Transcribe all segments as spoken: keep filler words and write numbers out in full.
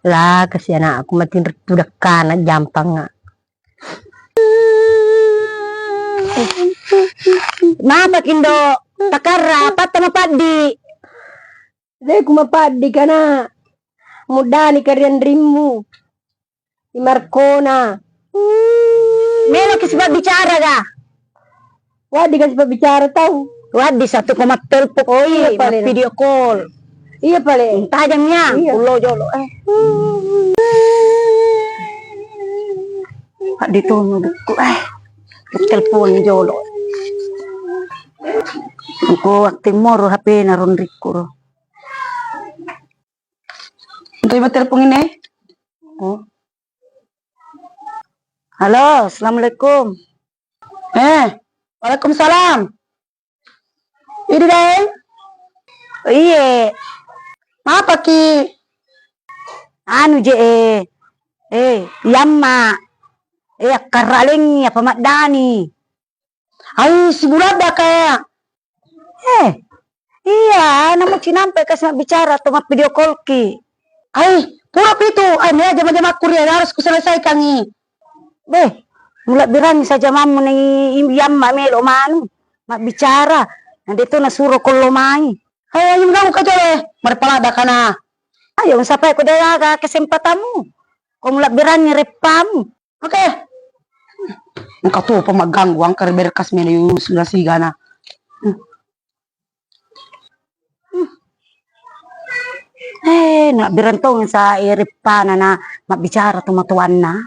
La, kasi anakku matinro tu dekkana jampangnga. Mapaki, Indo? Takarra, patta mapaddi. De ku mapaddi kana. Muddani karianrimmu. Di Markona. Meloki sipabbicara ga? Wedding ga sipabbicara tau. Wedding satu ko mattelpon. Oh, iya, pale. Video call. Iya, pale. Tajang ya. Iya. Ullo jolo, eh. Paddi tonu dukku, eh. Telpon jolo. Engko wattimmoro H P na ronrikku ro. Untuk ibu telepon ini. Oh. Halo, assalamualaikum. Eh, waalaikumsalam. Idi, Daeng? Iye. Mapaki? Anu je, eh. Eh, iyamma. Eh, akkarralengi apa maddani? Ai, sibuladda kaya. Eh, iya, namu cinampe kasi mabbicara atau mapvideo call ki. Ai, pura pitu, ai, mea jama-jamakku ria harus kuselesaikangi. Beh, mulabbirangi saja mammu nai yamma melo manu mabbicara. Na de to nasuro kollo mai. Hai, ayo mengganggu ka jolo, eh. Mareppa ladda kana. Ayo, sapai ko de gaga kesempatanmu. Ko mulabbirangi reppamu. Oke. Engka topa magganggu, angker berkas mena yu sudah sigana. Eh, na berantong sa, eh, reppana na mabbicara to matoanna.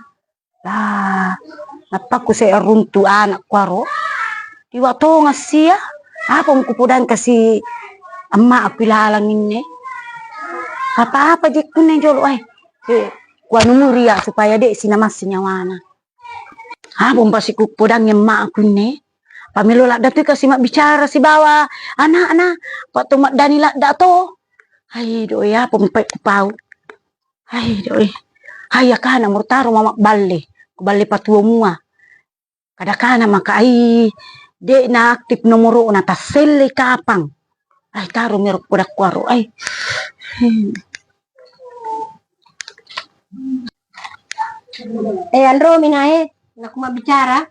Lah, nappa ku se runtu anak kuaro. Tiwa tonga sia. Apa mukupodang kasi amma aku ilalang inne. Apa-apa je kunne jolo, eh. Eh, kuanu muria supaya de sinamasi nyawana. Apa mpa sikuppodangngi emmaku inne? Pamelo ladda tu kasi mabbicara sibawa anakna, pa to maddani ladda to. Hai doi, apa mpa kupau? Hai doi. Hai akana murtaro mama balle, ku balle patuo mua. Kadakana maka ai de na aktif nomoro na tasselle kapang. Ai taro mero poda kuaro ai. Hmm. Eh, anro mina, eh, naku mabbicara.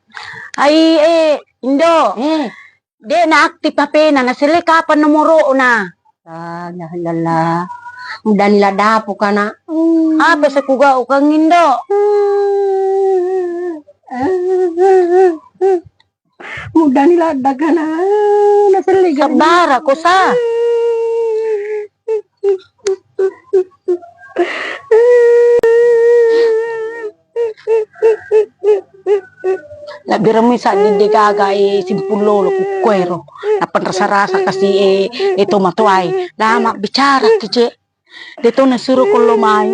Ai, eh, Indo. Eh. De na aktif H P-na, naselle kapang nomoro'na. Ah, la ilaha illallah. Mudani la dapo kana. Apa sekuga ukang Indo? Mudani ladda kana. Naselle ga. Sabbara ko sa. Labbiremmi saddi de gaga e simpullolo kukkuero. Nappa rasa-rasa kasi e, e tomatoae. La mabbicara ki, Cek. De to nasuro kollo mai.